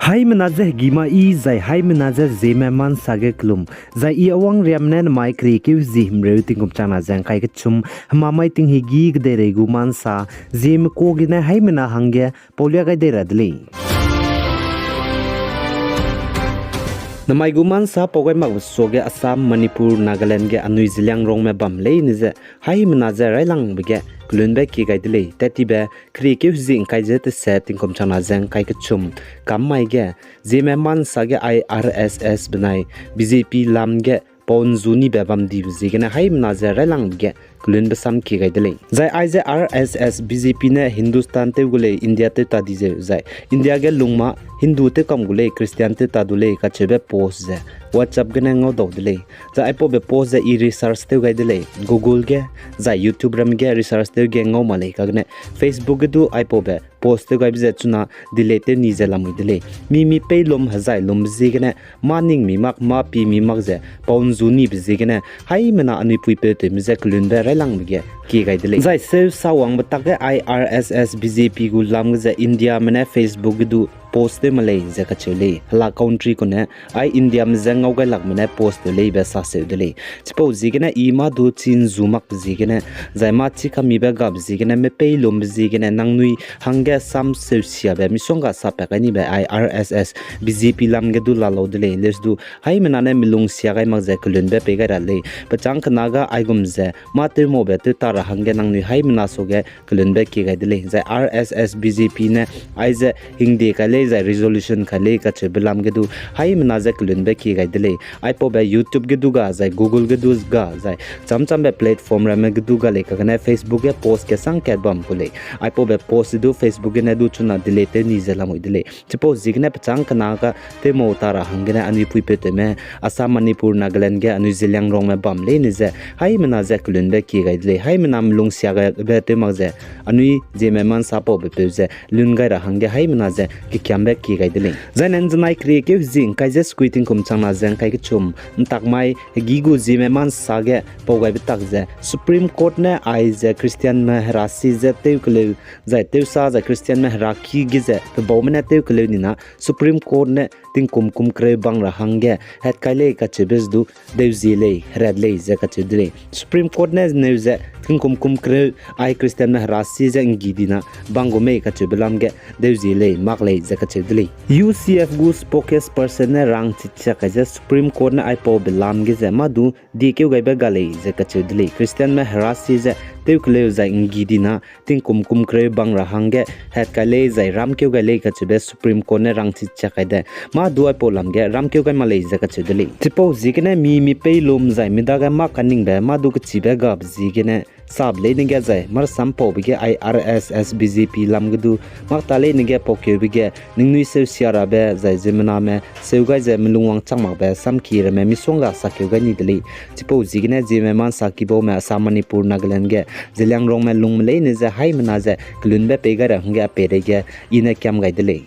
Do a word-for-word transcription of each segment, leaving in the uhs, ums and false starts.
Haimena ze hegî ma i, zai haimena ze Zeme Ma Nsa ge kelum, zai i Awang Riam ne namai keriekeu hezie himreu tingkum changna ze ngkai kechum, hemamai tinghegi kedeirei gu ma nsa, Zeme ka gene haimena hangge paulia gai dei ra de lei. Namai gu ma nsa pau gai makbe suage Assam, Manipur, Nagaland ge anui Zeliangrongme bam leine ze haimena ze railangbe ge kelunbe kie gai de lei. Tat tibe keriekeu hezie ngkai ze tese tingkum changna ze ngkai kechum kam mai ge, Zeme Ma Nsa ge ai R S S benai B J P lam ge pau nzu nibe bam dibe ziegene haimena ze railangbe ge kelunbe sam kie gai de lei. Zai aize R S S B J P ne Hindustan tew gu lei, India tew ta di zeu zai India ge lung ma Hindu tew kam gu lei, Christian tew ta du lei kacheube post ze WhatsApp gene ngau dau de lei. Zai aipaube post ze i research tew gai de lei, Google ge, zai YouTube ram ge research tew ge ngau ma lei kagene Facebook ge du aipaube post tew gaibe ze chuna delete tew ni ze lamui de lei. Mi mi peilum hezai lumbe ziegene, mâ ning mi mak, mâ pi mi mak ze pau nzu nibe ziegene, haimena anui puipeu tewme ze kelunbe railangbe ge kie gai de lei. Zai seu sawangbe tak ge ai R S S B J P gu lam ge ze Indiame ne Facebook ge du post tew ma lei ze kacheu lei. Hela country kune ai Indiame je ngau gai lakme ne post tew leibe saseu de lei. Chipau ziegene i mâ du chi nzu makbe ziegene, zai mâ chi kamibe gabe ziegene, mepeilumbe ziegene, nangnui hangge sam seusiabe misongga sapat kai nibe ai R S S B J P lam ge du la lau de lei. Leuse du haimena ne milung sia gai mak ze kelunbe pei gai ra lei. Pechâng kena ga aigum ze mâ tew maube tew ta ra hangge nangnui haimena suage kelunbe kie gai de lei. Zai R S S B J P ne aize hingde kai lei zai resolution kai lei kacheube lam ge du haimena ze kelunbe kie gai de lei. Aipaube YouTube ge du ga zai Google ge du ga zai chamchambe platform ramme ge du ga lei kagene Facebook ge post kesang kat bam ku lei. Aipaube post du Facebook gene du chuna delete tew ni ze lamui de lei. Chipau ziegene pechâng kena ga tew mau ta ra hanggene anui puipeu tewme Assam, Manipur, Nagaland ge anui Zeliangrongme bam leine ze haimena ze kelunbe kie gai de lei. Haimena milung sia gaibe tew mak ze anui Zeme Ma Nsa paube peu ze lun gai ra hangge haimena ze kekiambe kie gai de lei. Zaine nzenai keriekeu hezie ngkai ze sekui tingkum changna ze ngkai kechum, ntak mai hegî gu Zeme Ma Nsa ge pau gaibe tak ze Supreme Court ne aize Christianme herasi ze tewkeleu, zai tewsa zai Christianme heraki ge ze pebaume ne tewkeleu nina Supreme Court ne tingkum kum kereu bang ra hangge hetkai lei kacheube ze du deuzie lei, herat lei ze kacheu de lei. Supreme Court ne neu ze tingkum kum kereu ai Christianme herasi ze nggi dina bang gu mei kacheube lam ge deuzie lei, mak lei ze kacheu de lei. U C F gu spokesperson ne rangchi chiak kai ze Supreme Court ne aipaube lam ge ze mâ du diekeu gaibe ga lei ze kacheu de lei. Christianme herasi ze tewkeleu zai nggi dina tingkum kum kereu bang ra hangge hetkai lei zai ramkeu gai lei kacheube Supreme Court ne rangchi chiak kai de, mâ du aipau lam ge ramkeu gai mak lei ze kacheu de lei. Chipau ziegene mi mi peilum zai mi dage mâ kaningbe mâ du kechibe gabe ziegene sabe leine ge zai marsam paube ge ai R S S B J P lam ge du mak ta leine ge paukeube ge ningnui seusia rabe zai ziemmename seu gai ze melungwang chang makbe samki ramme misongga sakeu gai ni de lei. Chipau ziegene Zeme Ma Nsa kibaume Assam, Manipur, Nagaland ge Zeliangrongme lungme leine ze haimena ze kelunbe pei gai ra hangge a peireige i ne kiam gai de lei.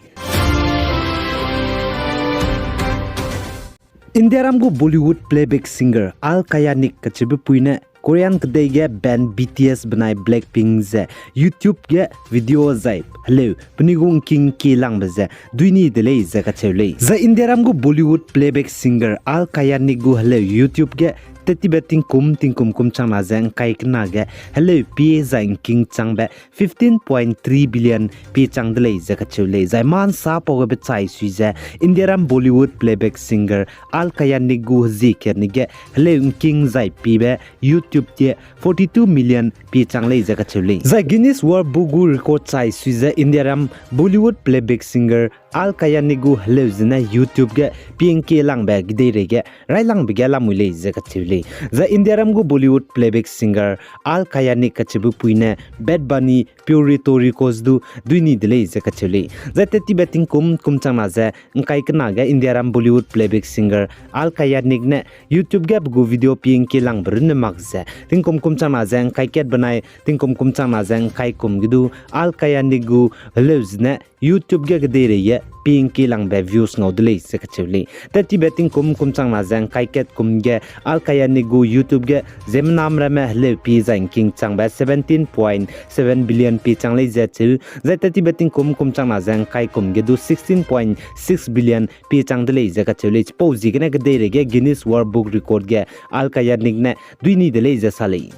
Indiaram gu Bollywood playback singer Al Kayanick kacheube pui ne Korean kedei ge band B T S benai Blackpink ze YouTube ge video zai heleu penui gu ngking kelangbe ze dui ni de lei ze kacheu lei. Zai Indiaram gu Bollywood playback singer Al Kayanick gu heleu YouTube ge tettibe tingkum tingkum kum changna ze ngkai kena ge heleu pie zai ngking changbe fifteen point three billion pie chang de lei ze kacheu lei. Zai Ma Nsa pau gaibe chai sui ze Indiaram Bollywood playback singer Al Kayanick gu hezie katne ge heleu ngking zai piebe YouTube ge forty-two million pie chang lei ze kacheu lei. Zai Guinness World Book gu record chai sui ze Indiaram Bollywood playback singer Al Kayanick gu heleu zene YouTube ge pie ngkelangbe kedeirei ge railangbe ge lamui lei ze kacheu lei. Zai Indiaram gu Bollywood playback singer Al Kayanick kacheube pui ne Bad Bunny, Puerto Rico du dui ni de lei ze kacheu lei. Zai tettibe tingkum kum changna ze ngkai kena ge Indiaram Bollywood playback singer Al Kayanick ne YouTube ge pe gu video pie ngkelangbe runne mak ze tingkum kum changna ze ngkai kat benai tingkum kum changna ze ngkai kum ge du Al Kayanick gu heleu zene YouTube ge kedeirei ge pi ngki langbe views ngau de lei ze kacheu lei. Tat tibe tingkum kum changna ze ngkai kat kum ge Al Kayani gu YouTube ge ziemmename ramme heleu pi zai ngking changbe seventeen point seven billion pi chang lei ze cheu, zai tat tibe tingkum kum changna ze ngkai kum ge du sixteen point six billion pi chang de lei ze kacheu lei. Chipau ziegene kedeirei ge Guinness World Book Record ge Al Kayani ne duini de lei ze sa lei.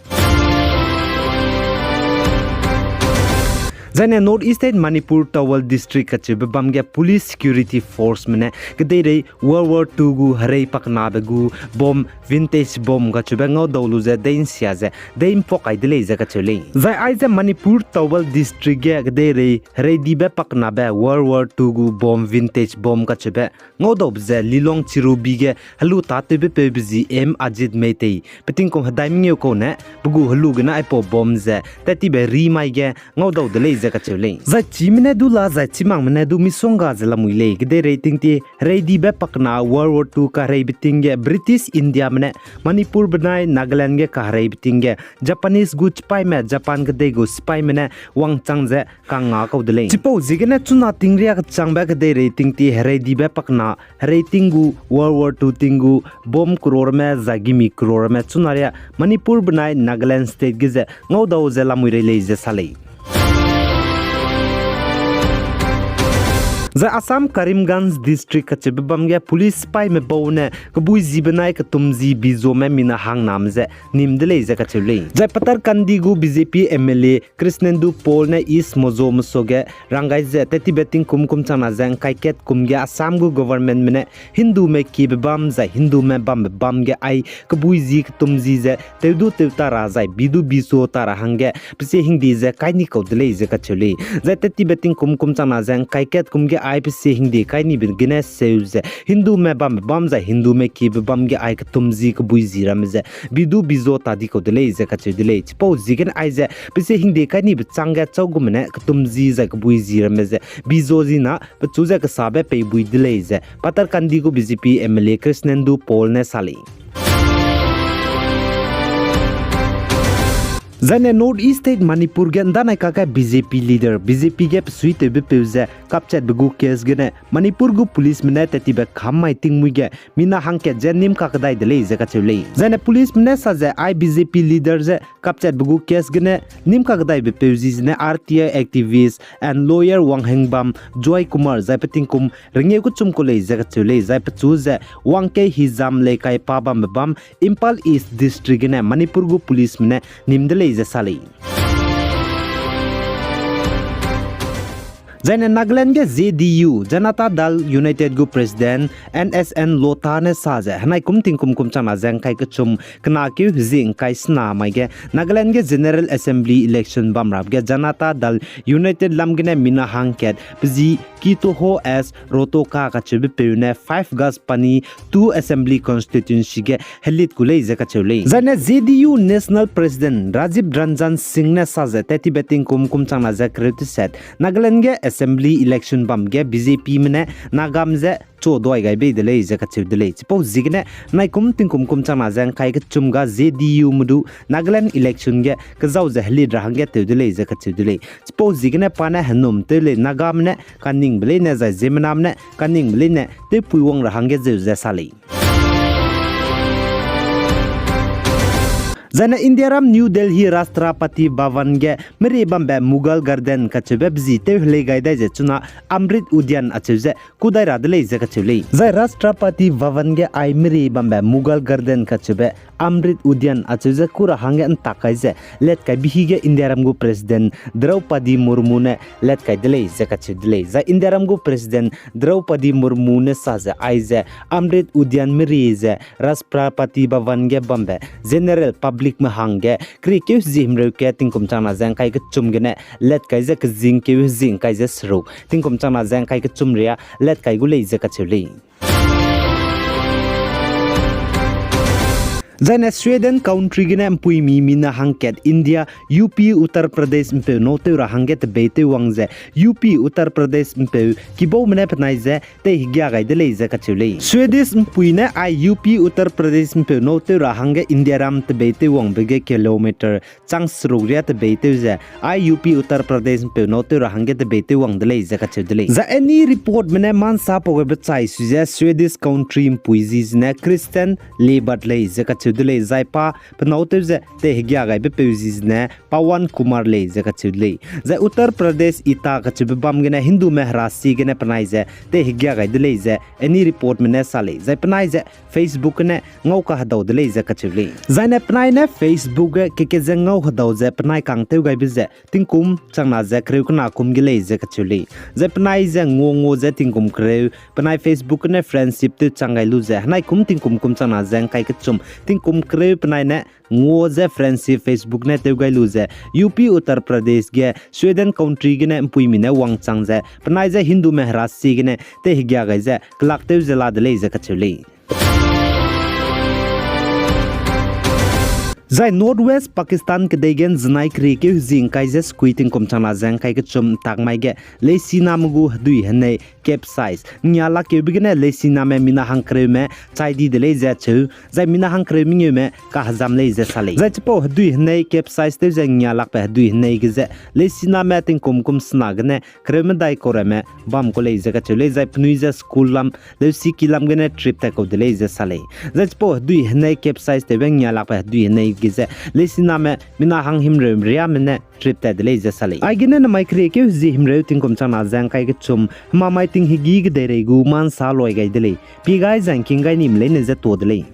Zaine North East State Manipur Thoubal District kacheube bam ge police security forceme ne kedeirei World War Two gu herei pakenabe gu bomb, vintage bomb kacheube ngaudau lu ze dei nsia ze dei mpuak kai de lei ze kacheu lei. Zai aize Manipur Thoubal District ge kedeirei herei dibe pakenabe World War Two gu bomb, vintage bomb kacheube ngaudaube ze Lilong Chirubi ge helu tâtewbe peube zi M Ajit Meitei, pe tingkum hedai mengeu kau ne pe gu helu gene aipau bomb ze tat tibe ri mai ge ngaudau de lei ze kacheu lei. Zai chime ne du la zai chimangme ne du misongga ze lamui lei. Kedeirei tingtie herei dibe pakena World War Two kahereibe ting ge British Indiame ne Manipur benai Nagaland ge kahereibe ting ge Japanese gu chipaîme Japan kedei gu sipaîme ne wangchang ze kangngâ kau de lei. Chipau ziegene chuna tingria kechangbe kedeirei tingtie herei dibe pakena herei ting gu World War Two ting gu bomb croreme zai gimi croreme chuna ria Manipur benai Nagaland State ge ze ngaudau ze lamui rei lei ze sa lei. Zai Assam Karimganj District kacheube bam ge police sipaîme bau ne kebui zi benai ketum zi bizome mina hangname ze nim de lei ze kacheu lei. Zai Pathar Kandi gu B J P M L A Krishnendu Paul ne East Mozo meso ge rang gai ze tat tibe tingkum kum changna ze ngkai kat kum ge Assam gu governmentme ne Hindume kiebe bam zai Hindume bambe bam ge ai kebui zi ketum zi ze tew du tew ta ra zai bi du bi su ta ra hangge pesie hingde ze kai ni kau de lei ze kacheu lei. Zai tat tibe tingkum kum changna ze ngkai kat kum ge ai pesie hingde kai nibe gene seu ze Hindume bambe bam zai Hindume kiebe bam ge ai ketum zi kebui zi ramme ze bi du bi zu ta di kau de lei ze kacheu de lei. Chipau ziegene aize pesie hingde kai nibe chang ge chau gume ne ketum zi zai kebui zi ramme ze bi zu zi na pechu ze kesabe peibui de lei ze Pathar Kandi gu B J P M L A Krishnendu Paul ne sa lei. Zaine North East State Manipur ge ndanai kakge B J P leader, B J P ge pesuitewbe peu ze kapchatbe gu case gene Manipur gu policeme ne tat tibe kam mai tingmuî ge mina hangkat ze nîm kakdai de lei ze kacheu lei. Zaine policeme ne sa ze ai B J P leader ze kapchatbe gu case gene nîm kakdaibe peu zi zene R T I activist and lawyer Wanghengbam Joy Kumar zai pe tingkum rengeu kechum kau lei ze kacheu lei, zai pechu ze Wangkei Hizam Leikai pa bambe bam Imphal East District gene Manipur gu policeme ne nîm de lei ze sa lei. Zaine Nagaland ge J D U, Janata Dal United gu President N S N Lotha ne sa ze henai kum tingkum kum changna ze ngkai kechum kena keu hezie ngkai sena mai ge Nagaland ge General Assembly election bam rap ge Janata Dal United lam gene mina hangkat pe zi Kitoho S Rotoka kacheube peu ne five Gajpani two Assembly Constituency ge helit ku lei ze kacheu lei. Zaine J D U National President Rajiv Ranjan Singh ne sa ze tat tibe tingkum kum changna ze kereu teset Nagaland ge Assembly election bam ge B J Pme ne Nagame ze chu duai gai bei de lei ze kacheu de lei. Chipau ziegene nai kum tingkum kum changna ze ngkai kechum ga J D Ume du Nagaland election ge kezau ze helit ra hangge tew de lei ze kacheu de lei. Chipau ziegene pa ne henum tew lei Nagame ne kaningbe leine zai ziemmename ne kaningbe leine tewpui wang ra hangge zeu ze sa lei. Zaine Indiaram New Delhi Rashtrapati Bhavan ge merie bambe Mughal Garden kacheube bezi tew helei gai dai ze chuna Amrit Udyan acheu ze kû dai ra de lei ze kacheu lei. Zai Rashtrapati Bhavan ge ai merie bambe Mughal Garden kacheube Amrit Udyan acheu ze kû ra hangge ntak kai ze letkaibe hi ge Indiaram gu President Draupadi Murmu ne letkai de lei ze kacheu de lei. Zai Indiaram gu President Draupadi Murmu ne sa ze aize Amrit Udyan merie ze Rashtrapati Bhavan ge bambe general publicme hangge keriekeu hezie himreu kat tingkum changna ze ngkai kechum gene letkai ze kezingkeu hezie ngkai ze seruk tingkum changna ze ngkai kechum ria letkai gu lei ze kacheu lei. Zaine Sweden country gene mpuimi mina hangkat India, U P Uttar Pradesh mpeu nâu tew ra hangge tebeitew wang ze, U P Uttar Pradesh mpeu kibaume ne penai ze teihegia gai de lei ze kacheu lei. Swedish mpui ne ai U P Uttar Pradesh mpeu nâu tew ra hangge India ram tebeitew wangbe ge kilometer chang seruk ria tebeitew ze, ai U P Uttar Pradesh mpeu nâu tew ra hangge tebeitew wang de lei ze kacheu de lei. Zai any reportme ne mansa pau gabe chai su ze Swedish country mpui zi zene Christian Liberth lei ze kacheu de lei. Zai pa penâu tew ze teihegia gaibe peu zi zene Pawan Kumar lei ze kacheu de lei. Zai Uttar Pradesh Etah kacheube bam gene Hindume hera sie gene penai ze teihegia gai de lei ze any reportme ne sa lei. Zai penai ze Facebook gene ngau kahedau de lei ze kacheu lei. Zaine penai ne Facebook ge keke ze ngau hedau ze penai kang tew gaibe ze tingkum changna ze kereu kena kum ge lei ze kacheu lei. Zai penai ze ngua ngua ze tingkum kereu, penai Facebook gene friendship tew chang gai lu ze henai kum tingkum kum changna ze ngkai kechum, tingkum kereu penai ne ngua ze friendship Facebook ne tew gai lu ze, U P Uttar Pradesh ge Sweden country gene mpuimi ne wangchang ze penai ze Hindume hera sie gene teihegia gai ze kelak tew ze la de lei ze kacheu lei. Zai North West Pakistan kedei ge ’nzenai keriekeu hezi ’ngkai ze sekui tingkum changna ze ’ngkai kechum ’ntak mai ge leisiname gu hedui henei capsize ’ngngia lakkeube gene leisiname mina hangkereume chai di de lei ze cheu, zai mina hangkereu mengeume kahezam lei ze sa lei. Zai chipau hedui henei capsize tew ze ’ngngia lakbe hedui henei ge ze leisiname tingkum kum sena gene kereu medai kauraime bam ku lei ze kacheu lei, zai penui ze school lam, leusiki lam gene trip tat kau de lei ze sa lei. Zai chipau hedui henei capsize tewbe ’ngngia lakbe hedui henei ge ze leisiname mina hang himreu riame ne trip tat de lei ze sa lei. Aigene namai keriekeu hezi himreu tingkum changna ze ’ngkai kechum, hemamai tinghegi kedeirei gu mansa loi gai de lei. Pie gai zai ’ngking gai nime leine ze tuâ de lei.